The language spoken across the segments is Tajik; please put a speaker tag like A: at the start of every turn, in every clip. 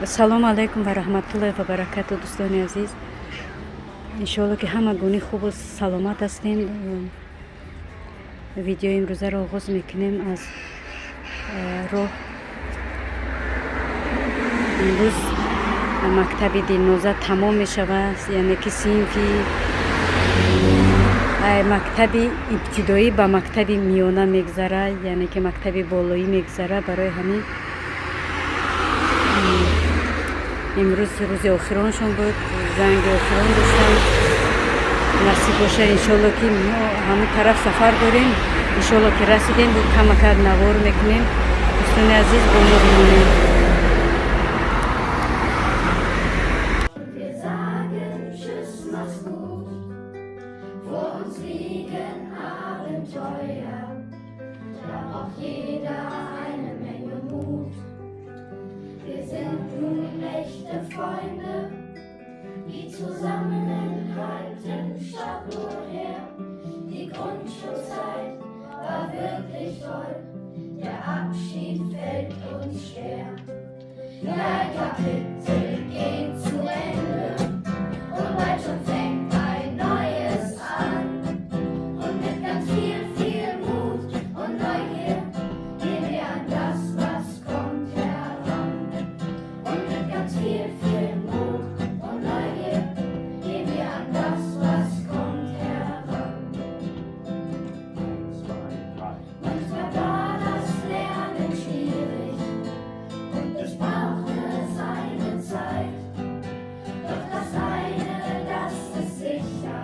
A: Салому алайкум ва раҳматуллоҳи ва баракату, дӯстони азиз. Иншоалло, ки ҳама гуни хубу саломат ҳастем. Видеои имрӯзаро оғоз мекунем аз роҳ. Имрӯз мактаби Дилноза тамом мешавад, яъне ки синфи мактаби ибтидоӣ ба мактаби миёна мегзарад, яъне ки мактаби болоӣ мегзарад. Барои ҳамин имрӯз рӯзи охироншон буд, занги охирон доштанд. Насиб боша, иншоалло, ки мо ҳамун тараф сафар дорем. Иншоалло, ки расидем, бо камакак навор мекунем. Дӯстони азиз, бо мо бимонем.
B: Wir sagen Tschüss, mach's gut. Vor uns liegen Abenteuer. Da braucht jeder eine Menge Mut. Wir sind nun echte Freunde, die zusammenhalten statt nur her. Die Grundschulzeit war wirklich toll. Der Abschied fällt uns schwer. Ja, ein Kapitel geht zu Ende und bald schon fängt ein neues an. Und mit ganz viel, viel Mut und Neugier gehen wir an das, was kommt, heran. Und mit ganz viel, viel Mut und Neugier gehen wir an das, was kommt, heran.
C: Zwei, drei.
B: Manchmal war das Lernen schwierig und es brauchte seine Zeit. Doch das eine, das ist sicher,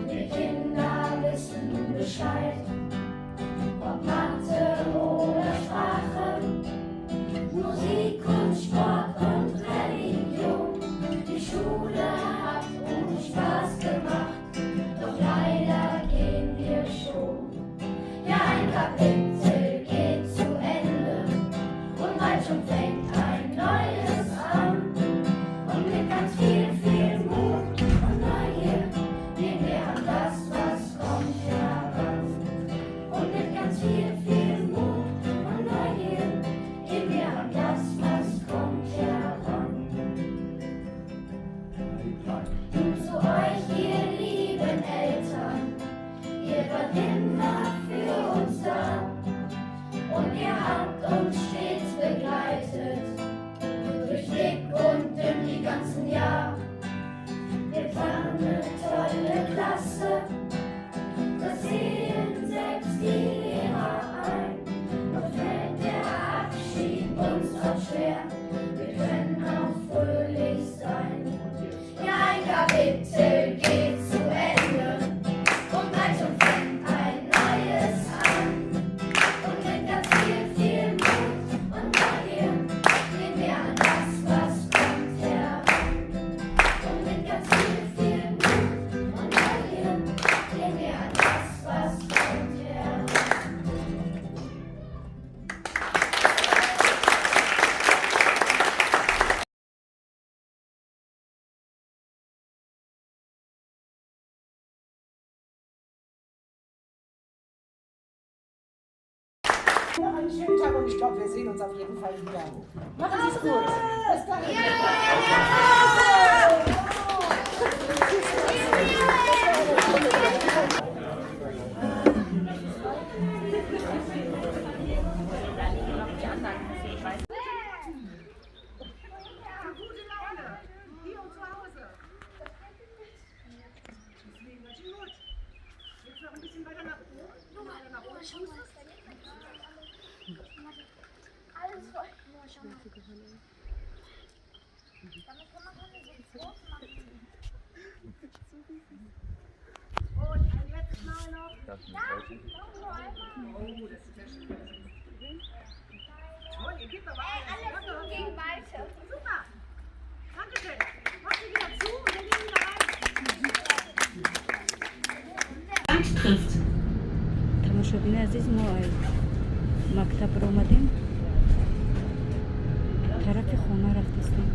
B: wir Kinder wissen nun Bescheid. Ob Mathe oder Sprache, Musik und Sport und Religion. Die Schule hat uns Spaß gemacht, doch leider gehen wir schon. Ja, ein Kapitel geht zu Ende und bald schon fängt ein neues an. Und mit ganz viel, viel Mut und Neugier gehen wir an das, was kommt, heran. Und mit ganz viel, viel Mut und Neugier gehen wir an das, was kommt, heran.
C: Drei, drei.
B: Und zu euch, ihr lieben Eltern, ihr wart immer für uns da. Und ihr habt uns stets begleitet, durch dick und dünn die ganzen Jahr. Wir waren eine tolle Klasse, das sehen selbst die Lehrer ein. Doch fällt der Abschied uns auch schwer, wir können auch fröhlich sein.
C: Und jetzt.
B: Ja, ein Kapitel geht zu Ende und bald schon fängt ein neues an. Und mit ganz viel, viel Mut und Neugier gehen wir an das, was kommt, heran. Und mit ganz viel, viel Mut und Neugier gehen wir an das, was kommt, heran.
D: Einen schönen Tag und ich glaube, wir sehen uns auf jeden Fall wieder. Machen Sie es gut. Bis dann. Gute Laune. Hier und zu Hause. Deswegen ganz schön gut. Jetzt noch ein bisschen weiter nach oben. Weiter nach oben.
E: Alles voll. Schau mal. Damit kann man keine so groß machen.
D: Und ein letztes Mal noch.
C: Das ist ein
D: Oh, das ist ja schön. Toll, ihr gebt aber
E: Ey,
D: alles.
E: alles gegen Malte.
D: Super. Dankeschön. Macht sie wieder zu und dann gehen wir wieder rein.
F: Trifft.
A: Тамошобини азиз, мо аз мактаб омадем, тарафи хона рафтастем.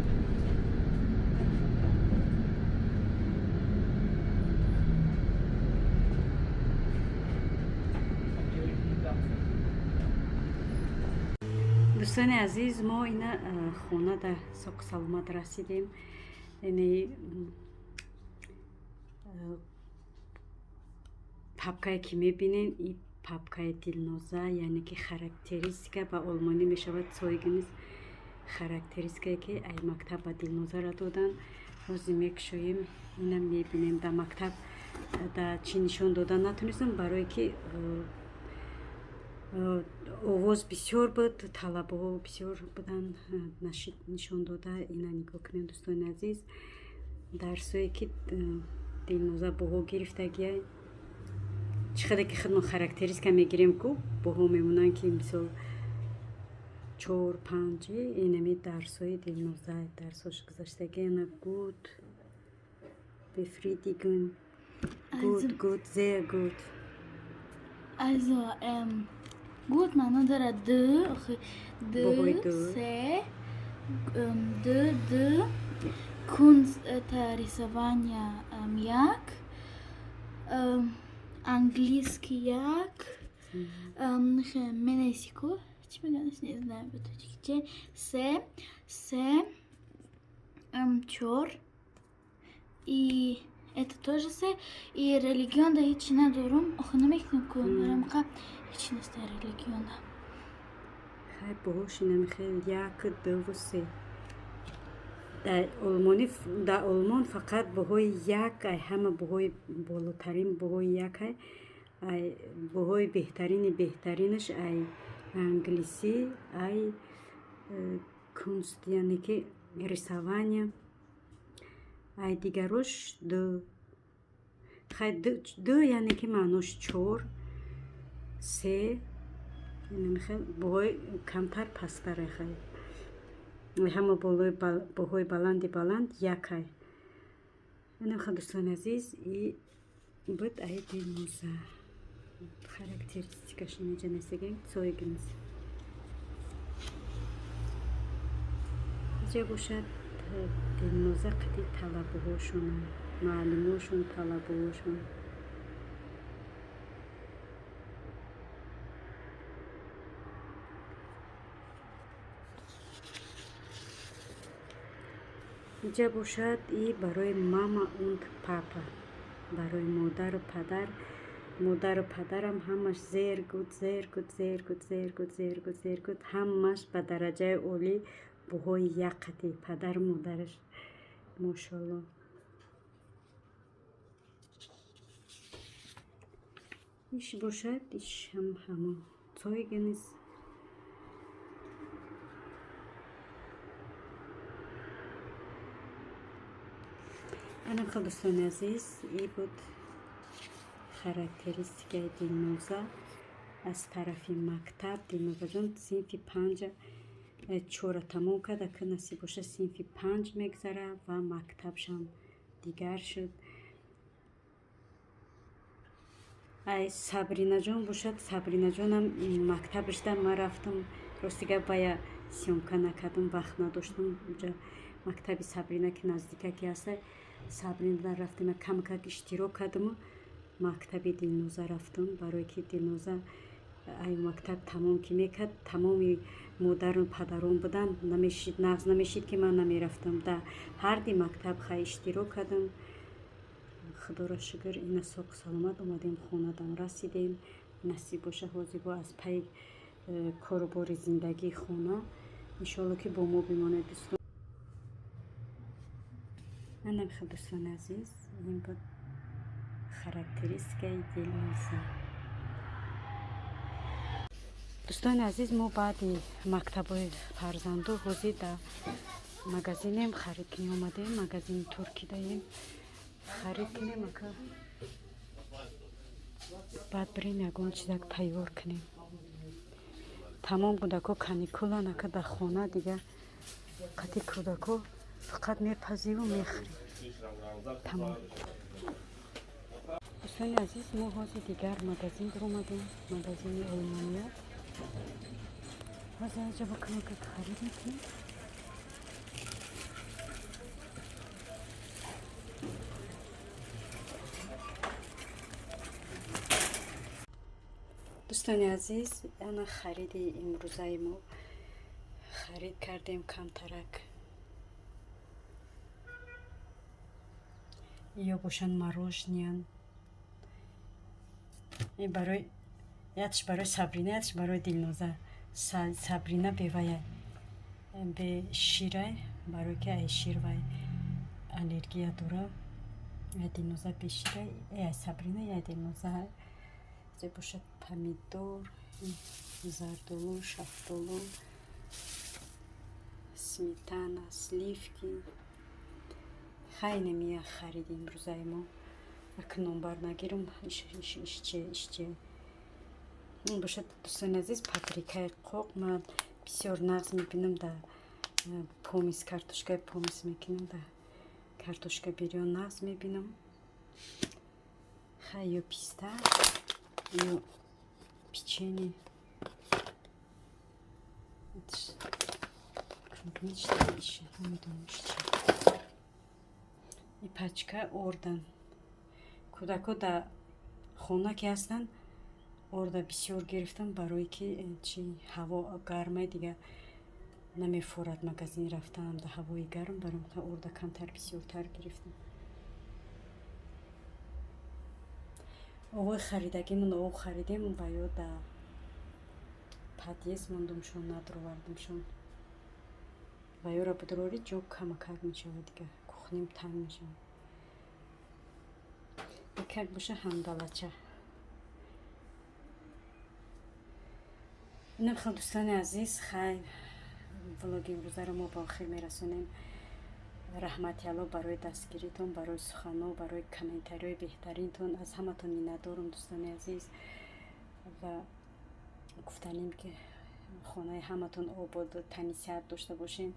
A: Дӯстони азиз, мо ина хона дар соқу саломат расидем. Яъне папкае ки мебинен, и папкаи Дилноза, яъне ки характеристика, ба олмонӣ мешавад Zeugnis, характеристикае ки ай мактаб ба Дилнозара доданд. Ҳозир мекушоем, ина мебинем. Дар мактаб да чӣ нишон додан натонистам, барое ки овоз бисёр буд, талабаҳо бисёр буданд, нашид нишон дода. Ина нигоҳ кунем, дӯстони азиз, дарсое ки Дилноза боҳо гирифтагиай. Чӣ қадар ки худмон характеристика мегирем, ку боҳо мемонанд, ки мисол чор, панҷ. Инами дарсҳои Дилноза, дарсҳош гузаштаги. Ана gut, befriedigend, gut.
E: Also,
A: Gut, sehr gut.
E: Also gut маъно дорад д, охи, д,
A: Боҳои ду.
E: Се, д, д, Kunst это рисование, як, английский як, менесику, чӣ мегӯянд, не знаю, ба тоҷикӣ, се, се, чор, и это тоже се, и Religion да ҳечи надорум, охи намекунам ку, барамқа ҳечи нест дар Religion да.
A: Хай, боҳош инами хел: як, дуву се. Дар олмонӣ, дар Олмон фақат боҳои як, ай ҳама боҳои болотарин боҳои як, ай боҳои беҳтарини беҳтаринаш ай англисӣ, ай Kunst, яъне ки рисование, ай дигарош ду. Хай, ду яъне ки маънош чор, се, инами хел боҳои камтар пасттаре. Хай, ҳама болои боҳои баланди баланд якай. Инам хел, дӯстони азиз, и буд ай Дилноза характеристикаш, инҷа нестагем, Zeugnis. Иҷа бошад Дилноза қати талабаҳошон, муаллимошон, талабаҳошон. Иҷа бошад и барои Mama und Papa, барои модару падар. Модару падарам ҳамаш sehr gut, sehr gut, sehr gut, sehr gut, sehr gut, sehr gut, ҳамаш ба дараҷаи олӣ, боҳои як қати падару модараш, мошалло. Иш бошад, иш ҳам ҳамо Zeugnis. Анам хел, дӯстони азиз, и буд характеристикаи Дилноза аз тарафи мактаб. Дилнозаҷон синфи панҷа чора тамом кард, ака насиб боша, синфи панҷ мегзара ва мактабшам дигар шуд. Ай Сабринаҷон бошад, Сабринаҷонам мактабашда ман рафтам. Рости гап, бая съёмка накардам, вақт надоштам. Уҷа мактаби Сабрина ки наздика ки ҳаста, Сабрина рафтем, камакак иштирок кардаму мактаби Дилноза рафтам, барое ки Дилноза ай мактаб тамом ки мекард, тамоми модару падарон буданд, намешид, нағз намешид ки ман намерафтам. Да ҳарди мактаб хай иштирок кардам. Худоро шукр, ина соқу саломат омадем, хонадам расидем. Насиб боша, ҳозир бо аз пайи корубори зиндагии хона. Иншоалло ки бо мо бимонед, дӯстон. Анам хел, дӯстони азиз, ин буд характеристикаи Дилноза. Дӯстони азиз, мо баъди мактабҳои фарзанду ҳозир дар магазинем, харид кунем омадем. Магазини туркӣ даем, харид кунем, ака баъд бирем ягон чизак тайёр кунем. Тамом кӯдако каникулан, ака дар хона дига қати кӯдако фақат мепазиву мехӯрем, тамом. Дӯстони азиз, мо ҳозир дигар магазин дуромадем, магазини олмония. Ҳозир аҷа бо камакак харид мекунем. Дӯстони азиз, ана хариди имрӯзаи мо. Харид кардем камтарак. Ё бошанд мороженое ян. Барои ятш барои Сабрина, ятш барои Дилноза. Сабрина бевая бе ширай, барои ки ай шир вай аллергия дора. Дилноза беширай, ай Сабрина, ай Дилноза. Зе бошад помидор, зардолу, шафтолу, сметана, сливки. Хайне мия хариди имрӯзаи мо. Ак номбар нагирам, ишче ишче. Бошад, дӯстони азиз, паприкаи қоқ ман бисёр нағз мебинам, да помесь, картошкаи помесь мекунам, да картошка бирён нағз мебинам. Хай, ё писта, ё печенье. Клубничный, намедонам чӣ. И пачка ордан. Кӯдако дар хона ки ҳастанд, орда бисёр гирифтам, барое ки чи ҳаво гармай, дига намефорад магазин рафтанам дар ҳавои гарм, баром орда камтар бисёртар гирифтам. Овои харидагимон, ов харидем ва ё дар подъезд мондумшон, надровардамшон. Ва ёра будрорӣ ҷо камакак мешавад, дига кухним танг мешавад. Якак боша ҳандалача. Инам хел, дӯстони азиз, хай, влоги имрӯзаро мо ба охир мерасонем. Раҳмати Алло барои дастгиритон, барои суханҳо, барои комментариҳои беҳтаринтон. Аз ҳаматон миннатдорум, дӯстони азиз, ва гуфтанем ки хонаи ҳаматон ободу тани сиҳат дошта бошен.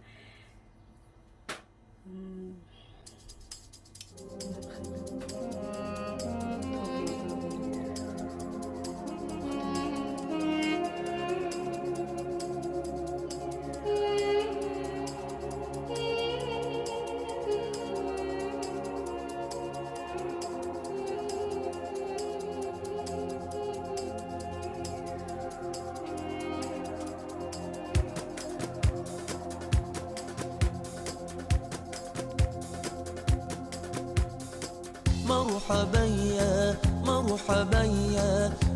C: مرحبا يا مرحبا يا.